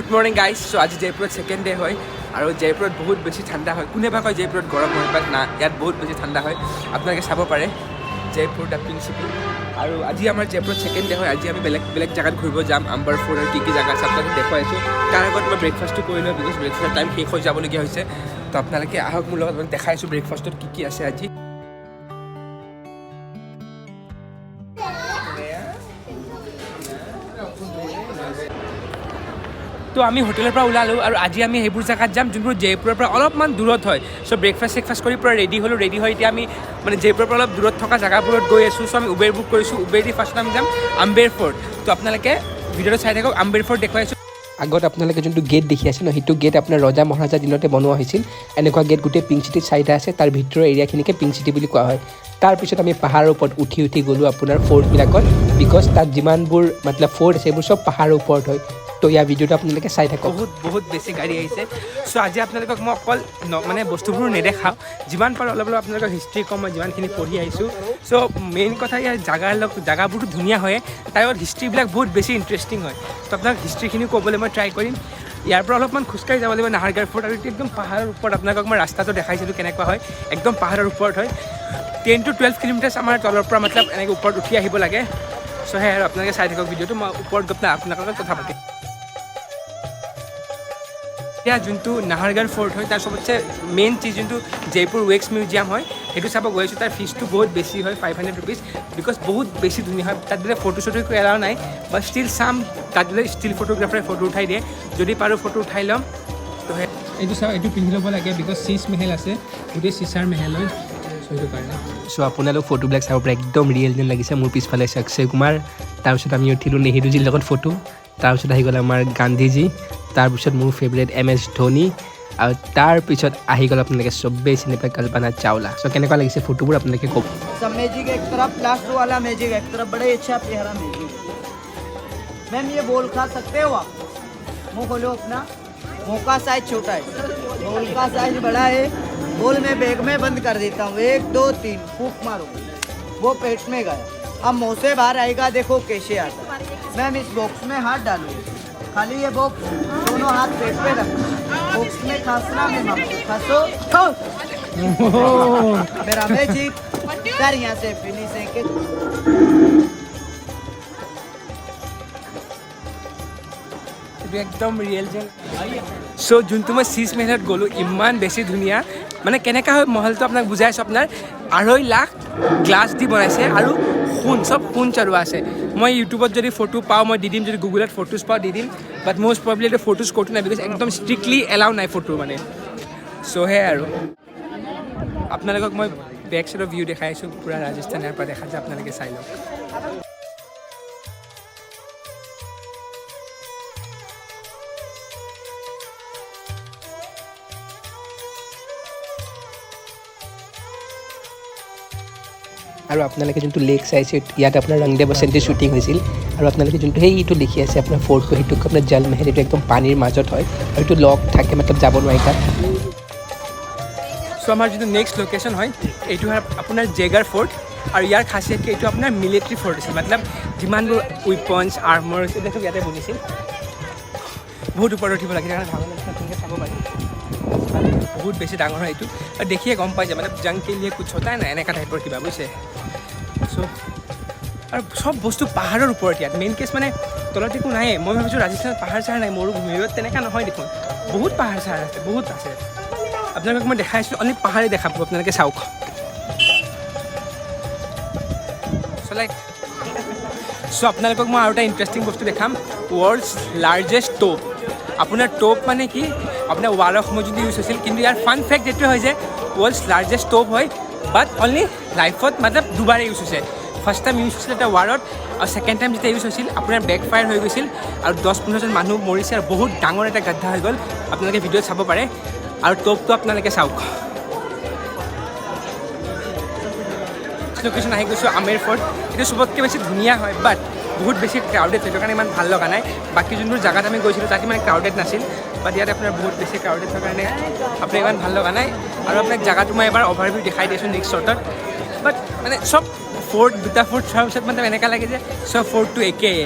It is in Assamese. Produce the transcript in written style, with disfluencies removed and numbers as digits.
Good morning guys. চ' আজি জয়পুৰত ছেকেণ্ড ডে হয় আৰু জয়পুৰত বহুত বেছি ঠাণ্ডা হয়। কোনেবা কয় জয়পুৰত গৰম হয়, বাট না, ইয়াত বহুত বেছি ঠাণ্ডা হয়। আপোনালোকে চাব পাৰে জয়পুৰ the pink city. আৰু আজি আমাৰ জয়পুৰত ছেকেণ্ড ডে হয়। আজি আমি বেলেগ বেলেগ জেগাত ঘূৰিব যাম। আম্বাৰ ফ'ৰ্ট আৰু কি কি জেগা আছে আপোনালোকে দেখুৱাই আছোঁ। তাৰ আগত মই ব্ৰেকফাষ্টটো কৰি লওঁ, because ব্ৰেকফাষ্টৰ টাইম শেষ হৈ যাবলগীয়া হৈছে। তো আপোনালোকে আহক মোৰ লগত, আপোনাক দেখাই আছোঁ ব্ৰেকফাষ্টত কি কি আছে আজি। তো আমি হোটেলৰ পৰা ওলালোঁ আৰু আজি আমি সেইবোৰ জেগাত যাম যোনবোৰ জয়পুৰৰ পৰা অলপমান দূৰত হয়। চ' ব্ৰেকফাষ্ট চেকফাষ্ট কৰি পূৰা ৰেডি হ'লোঁ। ৰেডি হৈ এতিয়া আমি মানে জয়পুৰৰ পৰা অলপ দূৰত থকা জেগাবোৰত গৈ আছোঁ। চ' আমি উবেৰ বুক কৰিছোঁ। উবেৰ দি ফাৰ্ষ্ট আমি যাম আম্বেৰ ফ'ৰ্ট। তো আপোনালোকে ভিডিঅ'টো চাই থাকক, আম্বেৰ ফ'ৰ্ট দেখুৱাই আছোঁ। আগত আপোনালোকে যোনটো গেট দেখি আছে ন, সেইটো গেট আপোনাৰ ৰজা মহাৰাজা দিনতে বনোৱা হৈছিল। এনেকুৱা গেট গোটেই পিংক চিটিত চাৰিটা আছে। তাৰ ভিতৰৰ এৰিয়াখিনিকে পিংক চিটি বুলি কোৱা হয়। তাৰপিছত আমি পাহাৰৰ ওপৰত উঠি উঠি গ'লোঁ আপোনাৰ ফ'ৰ্টবিলাকত, because তাত যিমানবোৰ মতলব ফ'ৰ্ট আছে, সেইবোৰ চব পাহাৰৰ ওপৰত হয়। তো ইয়াৰ ভিডিঅ'টো আপোনালোকে চাই থাকক। বহুত বহুত বেছি গাড়ী আহিছে। চ' আজি আপোনালোকক মই অকল মানে বস্তুবোৰ নেদেখাওঁ, যিমান পাৰোঁ অলপ অলপ আপোনালোকৰ হিষ্ট্ৰী ক'ম, মই যিমানখিনি পঢ়ি আহিছোঁ। চ' মেইন কথা, ইয়াৰ জাগাৰ লগত জাগাবোৰতো ধুনীয়া হয়, তাৰ লগত হিষ্ট্ৰীবিলাক বহুত বেছি ইণ্টাৰেষ্টিং হয়। তো আপোনাক হিষ্ট্ৰীখিনিও ক'বলৈ মই ট্ৰাই কৰিম। ইয়াৰ পৰা অলপমান খোজকাঢ়ি যাব লাগিব নাহাৰগড় ফ'ৰ্ট আৰু এইটো একদম পাহাৰৰ ওপৰত। আপোনালোকক মই ৰাস্তাটো দেখাইছিলোঁ কেনেকুৱা হয়। একদম পাহাৰৰ ওপৰত হয়। 10 টু 12 কিলোমিটাৰ্ছ আমাৰ তলৰ পৰা মতলব এনেকৈ ওপৰত উঠি আহিব লাগে। চ' সেয়াই আৰু আপোনালোকে চাই থাকক ভিডিঅ'টো। মই ওপৰত গৈ পেলাই আপোনালোকৰ লগত কথা পাতিম। এতিয়া যোনটো নাহাৰগড় ফ'ৰ্ট হয়, তাৰ চবতছে মেইন চিজ যোনটো জয়পুৰ ৱেক্স মিউজিয়াম হয়, সেইটো চাব গৈ আছোঁ। তাৰ ফিজটো বহুত বেছি হয়, 500 ৰুপিজ, because বহুত বেছি ধুনীয়া হয়। তাত বোলে ফটো চটো একো এলাও নাই, বাট ষ্টিল চাম। তাত বোলে ষ্টিল ফটোগ্ৰাফাৰে ফটো উঠাই দিয়ে। যদি পাৰোঁ ফটো উঠাই ল'ম। তো সেই এইটো চাওক, এইটো পিন্ধি ল'ব লাগে, because চিচ মেহেল আছে, গোটেই চিচাৰ মেহেল হয়। চ' সেইটো কাৰণে। চ' আপোনালোক ফটোবিলাক চাব পাৰে, একদম ৰিয়েল যেন লাগিছে। মোৰ পিছফালে আছে অক্ষয় কুমাৰ। তাৰপিছত আমি উঠিলোঁ নেহেৰুজীৰ লগত ফটো। তাৰপিছত আহি গ'ল আমাৰ গান্ধীজী। তাৰপিছত মোৰ ফেভৰেট এম এছ ধোনী আৰু তাৰপিছত আহি গ'ল আপোনালোকে চবেই চিনি পায় কল্পনা চাওলা। চ' কেনেকুৱা লাগিছে ফটোবোৰ আপোনালোকে ক'ব। सब मैजिक एक तरफ, लास्ट वाला मैजिक एक तरफ। बड़े अच्छा प्यारा मैजिक। मैम, ये बॉल खा सकते हो आप? मुंह खोलो अपना। मुंह का साइज छोटा है, बॉल का साइज बड़ा है। बॉल मैं बैग में बंद कर देता हूँ। एक, दो, तीन, फूक मारो, वो पेट में गया। अब मुंह से बाहर आएगा, देखो कैसे आता है। मैम, इस बॉक्स में हाथ डालो। खाली ये बॉक्स, दोनों हाथ पेट पे रखो। बॉक्स में खांसना मैम आपको। खांसो। मेरा मैजिक सर यहाँ से फिनिश है कि এইটো একদম ৰিয়েল যেন। চ' যোনটো মই চিজ মেহেলত গ'লোঁ, ইমান বেছি ধুনীয়া। মানে কেনেকুৱা হয় মহলটো আপোনাক বুজাই আছোঁ। আপোনাৰ 2.5 লাখ গ্লাছ দি বনাইছে আৰু সোণ, চব সোণ চৰোৱা আছে। মই ইউটিউবত যদি ফটো পাওঁ মই দি দিম, যদি গুগলত ফটোজ পাওঁ দি দিম। বাট মষ্ট প্ৰবলি এইটো ফটোজ ক'তো নাই, because একদম ষ্ট্ৰিক্টলি এলাউ নাই ফটো মানে। চ' সেয়াই আৰু আপোনালোকক মই বেক চাইডৰ ভিউ দেখাই আছোঁ। পূৰা ৰাজস্থান ইয়াৰ পৰা দেখা যায়, আপোনালোকে চাই লওক। আৰু আপোনালোকে যোনটো লেক চাইছে, ইয়াত আপোনাৰ ৰং দে বসন্তীৰ শ্বুটিং হৈছিল। আৰু আপোনালোকে যোনটো সেইটো দেখি আছে আপোনাৰ ফ'ৰ্টটো, সেইটো আপোনাৰ জল মেহেল। এইটো একদম পানীৰ মাজত হয় আৰু এইটো লক থাকে, মতলব যাব নোৱাৰি তাত। চ' আমাৰ যিটো নেক্সট লোকেশ্যন হয়, এইটো হয় আপোনাৰ জেগাৰ ফ'ৰ্ট। আৰু ইয়াৰ খাচিয়ত কি, এইটো আপোনাৰ মিলিটাৰী ফ'ৰ্ট আছিল। মতলব যিমানবোৰ উইপনছ, আৰ্মৰ, এইবিলাক চব ইয়াতে বনিছিল। বহুত ওপৰত উঠিব লাগে, সেইকাৰণে ভাগৰ লাগিছে। আপোনালোকে চাব পাৰে, বহুত বেছি ডাঙৰ হয় এইটো আৰু দেখিয়ে গম পাই যায়, মানে जंग के लिए कुछ होता है না, এনেকুৱা টাইপৰ কিবা, বুজিছে। চ' আৰু চব বস্তু পাহাৰৰ ওপৰত ইয়াত। মেইন কেছ মানে তলত একো নায়েই। মই ভাবিছোঁ ৰাজস্থানত পাহাৰ চাহাৰ নাই, মৰুভূমি, তেনেকুৱা নহয় দেখোন। বহুত পাহাৰ চাহাৰ আছে, বহুত আছে। আপোনালোকক মই দেখাই আছোঁ, অনলি পাহাৰেই দেখা পাব, আপোনালোকে চাওক। চ' লাইক চ' আপোনালোকক মই আৰু এটা ইণ্টাৰেষ্টিং বস্তু দেখাম, ৱৰ্ল্ডছ লাৰ্জেষ্ট টোপ। আপোনাৰ টোপ মানে কি, আপোনাৰ ৱাৰৰ সময়ত যদি ইউজ হৈছিল। কিন্তু ইয়াৰ ফান ফেক্ট এইটোৱে হয় যে ৱৰ্ল্ডছ লাৰ্জেষ্ট টোপ হয়, বাট অনলি লাইফত মতলব দুবাৰেই ইউজ হৈছে। ফাৰ্ষ্ট টাইম ইউজ হৈছিল এটা ৱাৰত আৰু ছেকেণ্ড টাইম যেতিয়া ইউজ হৈছিল, আপোনাৰ বেক ফায়াৰ হৈ গৈছিল আৰু 10-15জন মানুহ মৰিছে আৰু বহুত ডাঙৰ এটা গাদ্ধা হৈ গ'ল। আপোনালোকে ভিডিঅ'ত চাব পাৰে আৰু টোপটো আপোনালোকে চাওক। লোকেশ্যন আহি গৈছোঁ আমেৰ ফৰ্ট। এইটো চবতকৈ বেছি ধুনীয়া হয়, বাট বহুত বেছি ক্ৰাউডেড, সেইটো কাৰণে ইমান ভাল লগা নাই। বাকী যোনবোৰ জেগাত আমি গৈছিলোঁ, তাত ইমান ক্ৰাউডেড নাছিল, বাট ইয়াত আপোনাৰ বহুত বেছি ক্ৰাউডেড হোৱাৰ কাৰণে আপোনাৰ ইমান ভাল লগা নাই। আৰু আপোনাক জেগাটো মই এবাৰ অভাৰভিউ দেখাই দিছোঁ নেক্সট শ্বটত। বাট মানে চব ফৰ্ট, দুটা ফৰ্ট চোৱাৰ পিছত মানে এনেকুৱা লাগে যে চব ফৰ্টটো একেই।